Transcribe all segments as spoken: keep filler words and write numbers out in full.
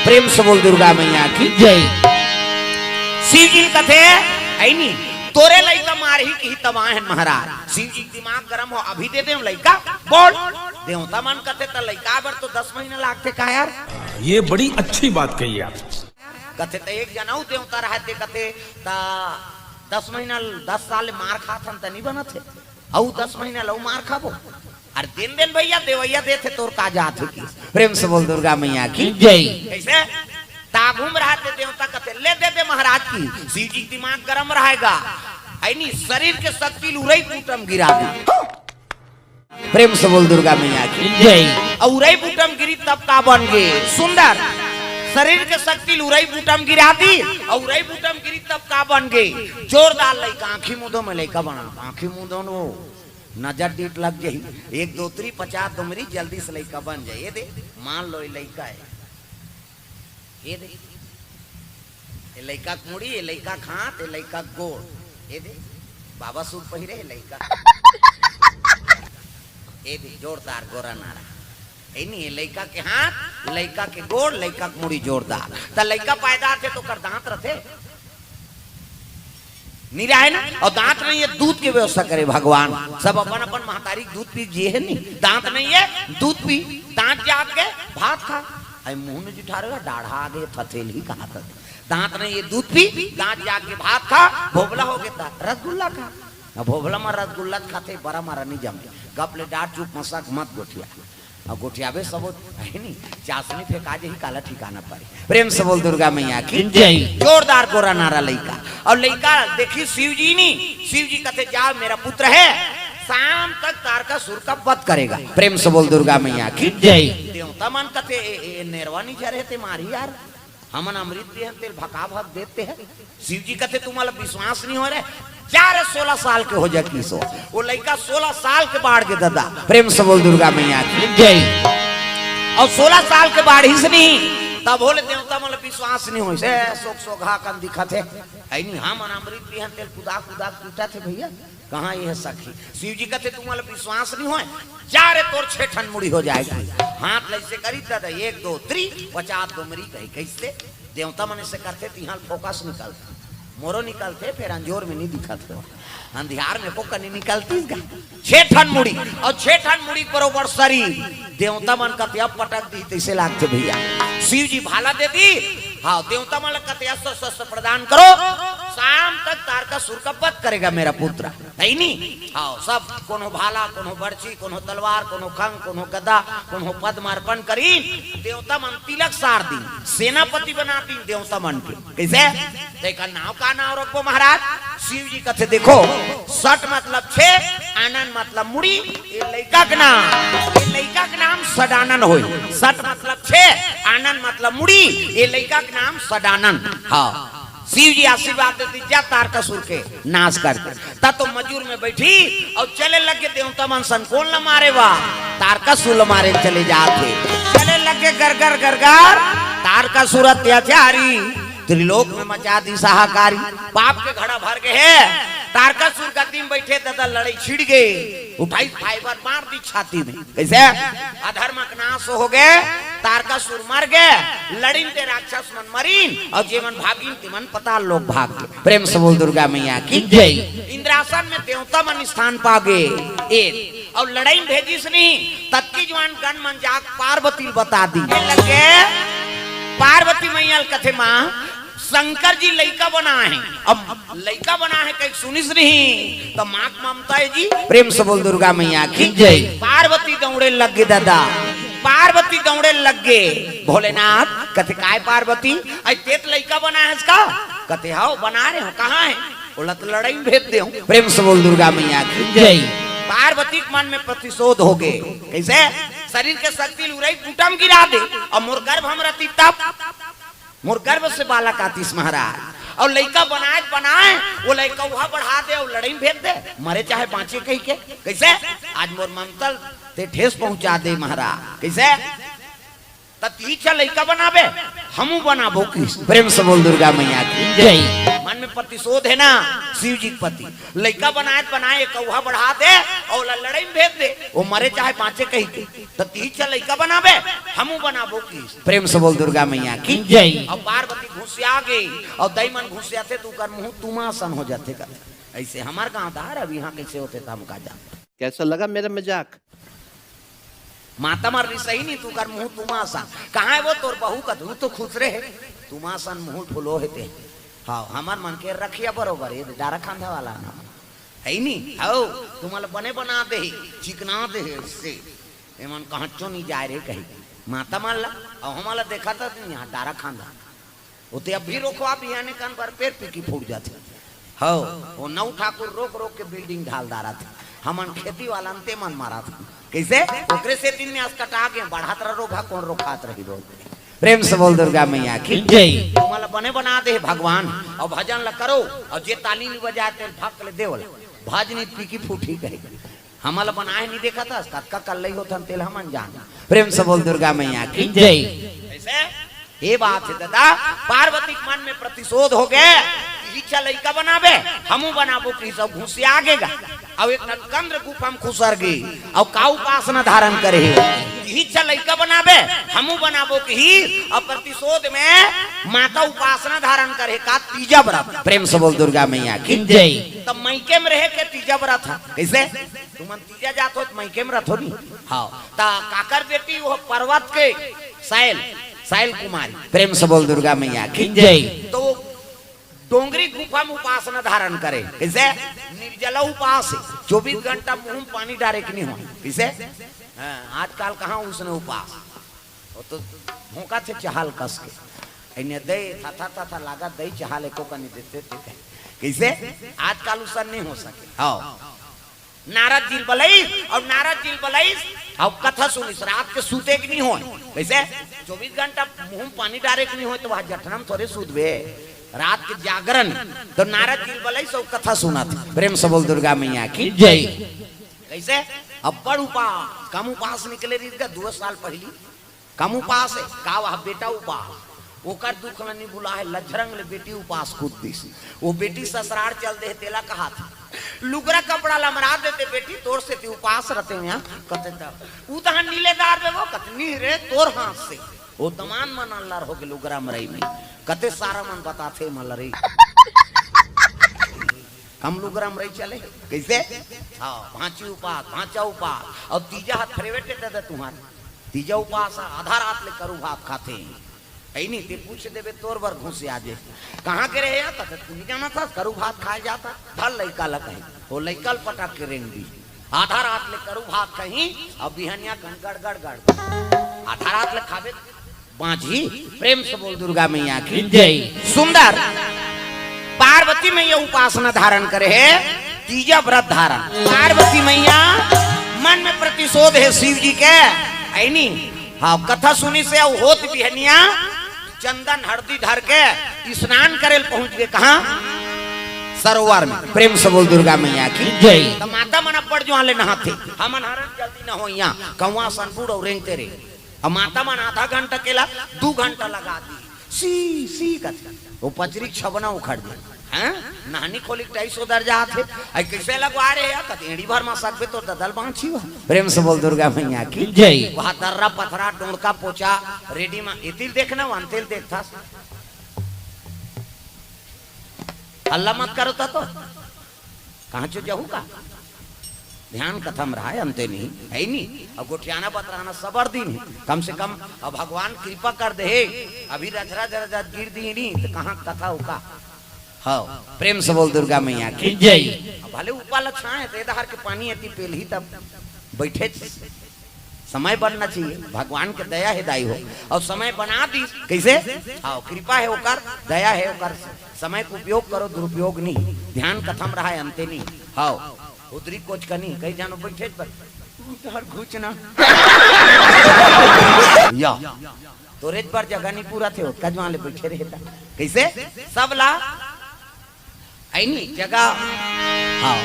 प्रेम से बोल दुर्गा मैया की जय। शिव जी कथे, "ऐ नी, तोरे लइका मारही किही तब आए हन महाराज।" शिव जी के दिमाग गरम हो, "अभी दे देंव लइका, बोल।" देवता मन कथे, "त लइका बर तो दस महीना लागथे का यार?" ये बड़ी अच्छी बात कही आप। कथे, "त एक जनऊ देवता रहते," कथे, "त दस महीना, दस साल ले मार खात हन त नहीं बनत हे, अऊ दस महीना लऊ मार खाबो?" अरे दिन दिन भैया देवैया देथे, तोर का जात हे कि? प्रेम से बोल दुर्गा मैया की जय। कैसे? तागुम रहते देवता कथे, "ले दे दे महाराज की।" शिव जी के दिमाग गरम रहेगा, ऐ नी, शरीर के शक्ति ल उरई बूटा म गिरा दी। प्रेम से बोल दुर्गा मैया की जय। अऊ उरई बूटा म गिरी तब का बन गे? सुंदर। शरीर के शक्ति ल उरई बूटा म गिरा दी, अऊ उरई बूटा म गिरी तब का बन गे? जोरदार लइका, आंखी मुंदो में लइका बना, आंखी मुंदो नो। नजर डीठ लग जाही, एक दो तीन पचास दुमरी जल्दी से लइका बन जाए। ये दे, मान लो ये लइका हे, ये दे, ये लइका के मुड़ी, ये लइका के हाथ, ये लइका के गोड़, ये दे, बाबा सूट पहिरे हे लइका, ये दे, जोरदार गोरा नारा, ये नहीं, ये लइका के हाथ, लइका के गोड़, लइका के मुड़ी जोरदार। त लइका पैदा होथे त ओकर दांत रथे? नहीं रहे ना। अऊ दांत नहीं हे, दूध के व्यवस्था करे भगवान। सब अपन अपन महतारी के दूध पी जिए हे नहीं, दांत नहीं हे, दूध पी, दांत जाग के भात खा। आई मुंह में जुठा रहेगा, डाढ़ा आगे थथेल ही कहा था। दांत नहीं हे, दूध पी, दांत जाग के भात खा, भोभला हो गे त रसगुल्ला खा। अब भोभला मा रसगुल्ला खाथे, बरा मा नहीं जम, गप ले डांट चुप मसक मत गोठिया। अऊ गोठियाबे सबो, हे नी, चासनी फेंका जाही, काला ठिकाना परे। प्रेम से बोल दुर्गा मैया की जय। जोरदार गोरा नारा लइका। अऊ लइका देखी शिव जी नी, शिव जी कथे, "जाओ, मेरा पुत्र है, शाम तक तारकासुर का वध करेगा।" प्रेम से बोल दुर्गा मैया की जय। देवता मन कथे, "ए, ए, नेरवा नहीं झरे ते मारी यार।" हमन अमृत दिए हन, तेला भका भक देते हैं। शिव जी कथे, "तुम्हारा विश्वास नहीं हो रहा है, जा रे, सोलह साल के हो जा किसो।" वो लइका सोलह साल के बाढ़ गे दादा। प्रेम से बोल दुर्गा मैया की जय। अऊ सोलह साल के बाढ़िस नहीं, तब होले देवता मन ला विश्वास नहीं होइस, ए, सोक सोघा कन दिखत हे, ऐ नहीं, हमन अमृत दिए हन, तेला कुदा कुदा पीटत हे भैया। कहाँ ये हे सखी? शिव जी कथे, "तुम्हारा विश्वास नहीं होय, जा रे, तोर छह ठन मुड़ी हो जाएगी।" हाथ ल ऐसे करी दादा, एक दो तीन, पचास दुमरी कही, कैसे? देवता मन से करथे, तिहां फोकस निकलथे, मोरो निकलथे, फेर अंजोर में नहीं दिखत हो, अंधियार में को कनी निकलतीस गा। छह ठन मुड़ी, अऊ छह ठन मुड़ी बरोबर शरीर। देवता मन कथे अब पटक दी, तैसे लागथे भैया। शिव जी भाला दे दी, हाँ, देवता मन कथे अस्त्र शस्त्र प्रदान करो, शाम तक तारकासुर का वध करेगा मेरा पुत्र। नहीं, नहीं, हाँ, सब कोनो भाला, कोनो बरछी, कोनो तलवार, कोनो खंग, कोनो गदा, कोनो पद्म अर्पण करी। देवता मन तिलक सार दी, सेनापति बना दी देवता मन के। कैसे? तेकर नाव का नाव रखबो महाराज? शिव जी कथे, "देखो, सट मतलब छे, आनन मतलब मुड़ी, ये लइका के नाम, ये लइका के नाम सडानन होय।" सट मतलब छे, आनन मतलब मुड़ी, ये लइका के नाम सडानन। हाँ, शिव जी आशीर्वाद देती, "जा तारकासुर के नाश कर दे।" त तो मजूर में बैठी अऊ चले लगे देवता मन सन, "कोन ल मारे बा?" "तारकासुर ल मारे चले जात हे।" चले लगे गरगर गरगर, तारकासुर अत्याचारी, त्रिलोक में मचा दी हाहाकारी। पाप के घड़ा भर गे हे। तारकासुर गद्दी में बैठे दादा, लड़ई छिड़ गे, उठाई फाइबर मार दी छाती में। कैसे? अधर्म के नाश हो गे, तारकासुर मर गे, लड़िन ते राक्षस मन मरिन, अऊ जेमन भागिन तेमन पताल लोक भाग गे। प्रेम से बोल दुर्गा मैया की जय। इंद्रासन में देवता मन स्थान पा गे। ए, अऊ लड़ई में भेजिस नहीं, ततकी जुवार गण मन जाके पार्वती ल बता दी। लगे पार्वती मैया ल कथे, "माँ, शंकर जी लइका बनाए हे।" अब लइका बनाए हे कहिके सुनिस नहीं, त माँ के ममता हे जी। प्रेम से बोल दुर्गा मैया की जय। पार्वती दौड़े लग गे दादा, पार्वती दौड़े लग गे। भोलेनाथ कथे, "काय पार्वती, अई तें लइका बनाए हस का?" कथे, "हव, बनाए रहेंव, कहाँ हे?" बोला, "त लड़ई में भेज देंव।" प्रेम से बोल दुर्गा मैया की जय। पार्वती के मन में प्रतिशोध हो गे। कैसे? शरीर के शक्ति ल उरई बूटा म गिरा दे, अऊ मोर गर्भ म रतिस तब, मोर गर्भ से बालक आतिस महाराज, अऊ लइका बनाए त बनाए, वो लइका उहाँ बढ़ा दे अऊ लड़ई में भेज दे, मरे चाहे बांचे कहिके। कैसे? आज मोर ममता ल तें ठेस पहुंचा दे महाराज। कैसे? त तिही च लइका बनाबे, हमू बनाबो किहिस। प्रेम से बोल दुर्गा मैया की जय। मन में प्रतिशोध हे ना, शिव जी के प्रति। लइका बनाए त बनाए, एक कौहा बढ़ा दे अउ ओला लड़ई में भेज दे, वो मरे चाहे बांचे कहिके। त तिही च लइका बनाबे, हमू बनाबो किहिस। प्रेम से बोल दुर्गा मैया की जय। अउ पार्वती घुसिया गे, अउ दई मन घुसियाथे त ओकर मुंह तुमा असन हो जाथे कथे। अइसे हमर गांव डहर अब इहां कइसे होथे त हम का जानन। कैसा लगा मेरा मजाक? माता मन रिसही नहीं, त ओकर मुंह तुमा असन। कहां हे वो तोर बहू कथे, त खुसरे हे, तुमा असन मुंह फुलो हे ते। हां, हमर मन के रखिया बरोबर हे, डारा खांधा वाला ना। हे नहीं, हव, तुमन ला बने बना देही, चिकना देही, अइसे। एमन कहांचो नहीं जाय रे कही। माता मन ला, अउ हमन ला देखत नहीं, इहां डारा खांधा। ओते अब भी रोकवा, बिहाने कन बर पेर पीकी फूट जाथे। हव, वो नौ ठाकुर रोक रोक के building ढाल डारथे। हमन खेती वाला अंते मन मारत हन। कइसे? ओकरे से दिन में अस कटा गे, बढ़त रह रोभा, कोन रोकात रही बोल। प्रेम से बोल दुर्गा मैया की जय। तुमन ला बने बना दे भगवान, अउ भजन ला करो, अउ जे ताली नहीं बजाय तेन फक ले देवल, भजनी पीकी फूटी कहे। हमन ला बनाए नहीं देखत हस, कतका कल्लई होथन तेला हमन जान। प्रेम से बोल दुर्गा मैया की जय। अइसे? ये बात हे दादा, पार्वती के मन में प्रतिशोध हो गे, इच्छा लइका बनाबे, हमू बनाबो किहिस, घुसिया गे गा। अउ एक ठन कंद गुफा में खुसर गे, अउ का उपासना धारण करे हे, इच्छा लइका बनाबे, हमू बनाबो किहिस, अउ प्रतिशोध में माता उपासना धारण करे हे, का तीजा व्रत। प्रेम से बोल दुर्गा मैया की जय। त मइके में रहे के तीजा व्रत हे, कइसे? तुमन तीजा जात हो त मइके में रथो नहीं। हां, त काकर बेटी वो पर्वत के सायल, सायल कुमारी। प्रेम से बोल दुर्गा मैया की जय। त वो डोंगरी गुफा में उपासना धारण करे, कइसे? निर्जला उपास हे, चौबीस घंटा मुंह में पानी डारे के नहीं होय, कइसे? हां, आजकल कहां उसने उपास, वो तो भोंकथे चहल कस के। अइने दे, था, था, था, था, लागत दे, चहल एको कनी देथे, ते कहे। कइसे? आजकल उसन नहीं हो सके। हां। नारद जी ल बलइस, अउ नारद जी ल बलइस, अउ कथा सुनिस, रात के सुते के नहीं होय। कइसे? चौबीस घंटा मुंह में पानी डारे के नहीं होय, त वहां जठना में थोरे सुतबे। रात के जागरण, त नारद जी ल बलइस, अउ कथा सुनत। प्रेम से बोल दुर्गा मैया की जय। कइसे? अब्बड़ उपास, कम उपास निकले रहिस गा दू साल पहिली। कम उपास हे, का वह बेटा उपास? ओकर दुख ल नहीं भुलाय, लझरंग ले बेटी उपास कूद दिस। वो बेटी ससुरार चल दे, तेला कहाथे, लुगरा कपड़ा ल मरा देते बेटी, तोर सेती उपास रहितेंव इहां, कथे त। उ तहां नीले दार देबो, कथे नहीं रे, तोर हाथ से। वो दमांद मन अल्लर हो गे लुगरा मरई में, कथे सारा मन बताथे मलरी। कम लुगरा मरई चले, कइसे? हां, भांची उपास, भांचा उपास, अउ तीजा ह फेवरेट हे दादा तुंहर। तीजा उपास आधा रात ले करू भात खाथे। अइ नहीं, ते पूछ देबे तोर बर घुसिया गे। कहां के रहे या? कथे, तू नहीं जानत हस, करू भात खाय जात हस। धर लइका ल कहीं, वो लइका ल पटक के रेंग दिस। आधा रात ले करू भात खाही, अउ बिहनिया कन गड़, गड़, गड़। आधा रात ले खाबे, बांचही। प्रेम से बोल दुर्गा मैया की जय। सुंदर। पार्वती मैया उपासना धारण करे हे, तीजा व्रत धारण। पार्वती मैया मन में प्रतिशोध हे शिव जी के, अइ नहीं? हां, कथा सुनिस हे, अउ होत बिहनिया चंदन हरदी धर के स्नान करे ल पहुंच गे। कहां? सरोवर में। प्रेम से बोल दुर्गा मैया की जय। त माता मन अब्बड़ जुआर ले नहाथे, हमन हरन जल्दी नहोइया, कौआ सन बूड़ अउ रेंगते रे। अउ माता मन आधा घंटा के ला दू घंटा लगा दिस। सी, सी कथे। वो पचरी के छबना उखड़ गे। हैं? नहानी खोली के टाइस ओदर जात हे। अइ कइसे लगवा रहे या? कथे, एड़ी भर मा सकबे तो ददल बांची हो। प्रेम से बोल दुर्गा मैया की जय। वहां दर्रा, पथरा, डोंड़का, पोचा, रेडी मा एती ल देखना, वंते ल देखथस। हल्ला मत करो त तो। कहां चो जाहू का? ध्यान कथा म रहय, अंते नहीं, हे नहीं। अउ गोठियाना बतराना सबर दिन हे। कम से कम अउ भगवान कृपा कर दे हे। अभी रझ रझ रझ गिर दिही नहीं, त कहां कथा हो का? हव, प्रेम से बोल दुर्गा मैया की जय। अउ भले ऊपर ल छांय, त ए डहर के पानी एती पेलही तब बइठे। समय बनना चाहिए, भगवान के दया हे दाई हो, अउ समय बना दिस। कइसे? हव, कृपा हे ओकर, दया हे ओकर, समय के उपयोग करो, दुरुपयोग नहीं। ध्यान कथा म रहय, अंते नहीं। हव, उधरी कोचकनी, कई जानो बइठे बर। उधर घुचना। या। तोरेच बर जगह नहीं पूरा थे, ओतका जुआर ले बइठे रहे ता। कइसे? सब ला, अइ नहीं, जगह, हव,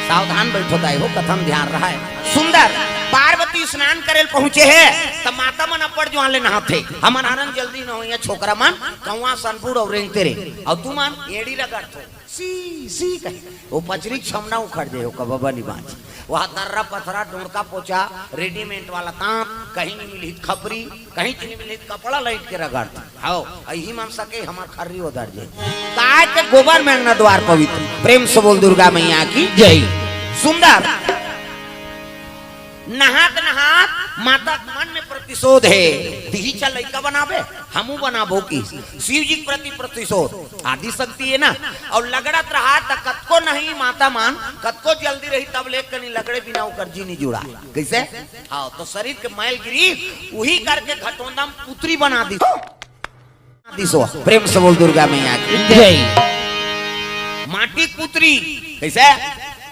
सावधान बइठो दाई हो, कथा म ध्यान रहय। सुंदर, पार्वती स्नान करे ल पहुंचे हे, त माता मन अब्बड़ जुआर ले नहाथे। हमन हरन जल्दी नहइया छोकरा मन, कौवा सनपुर अउ रेंगते रे। अउ तुमन एड़ी रगड़थो, सी, सी कहे। ओ पचरी के छमना उखड़ जाय, ओ कबबा निबांच। वहाँ दर्रा पथरा, डोंड़का पोचा, रेडीमेड वाला तांत, कहीं नहीं मिलही त खपरी, कहीं नहीं मिलही त कपड़ा लइट के रगड़थे। हव, अही मन सके हमर खर्री ओदर जाय। काय के गोबर में अंगना द्वार पवित्र। प्रेम से बोल दुर्गा मैया की जय। सुंदर। नहात नहात माता के मन में प्रतिशोध हे, तिही च लइका बनाबे, हमू बनाबो कि। शिव जी के प्रति प्रतिशोध, आदि शक्ति हे ना। अउ लगड़त रहा त कतको नहीं माता मन, कतको जल्दी रही तब ले कनी लगड़े बिना ओकर जी नहीं जुड़ा। कइसे? हाँ, त शरीर के मैल गिरी, उही करके घटोंदा म पुतरी बना दी। दिसो, प्रेम से बोल दुर्गा मैया की जय। माटी के पुतरी, कइसे?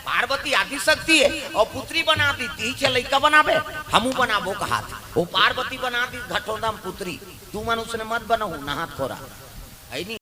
पार्वती आदि शक्ति हे, अउ पुतरी बना दी, तिही च लइका बनाबे, हमू बनाबो कहात। ओ पार्वती बना दी घटोंदा म पुतरी, तुमन उसने मत बनहू, नहात खोरा। है नी?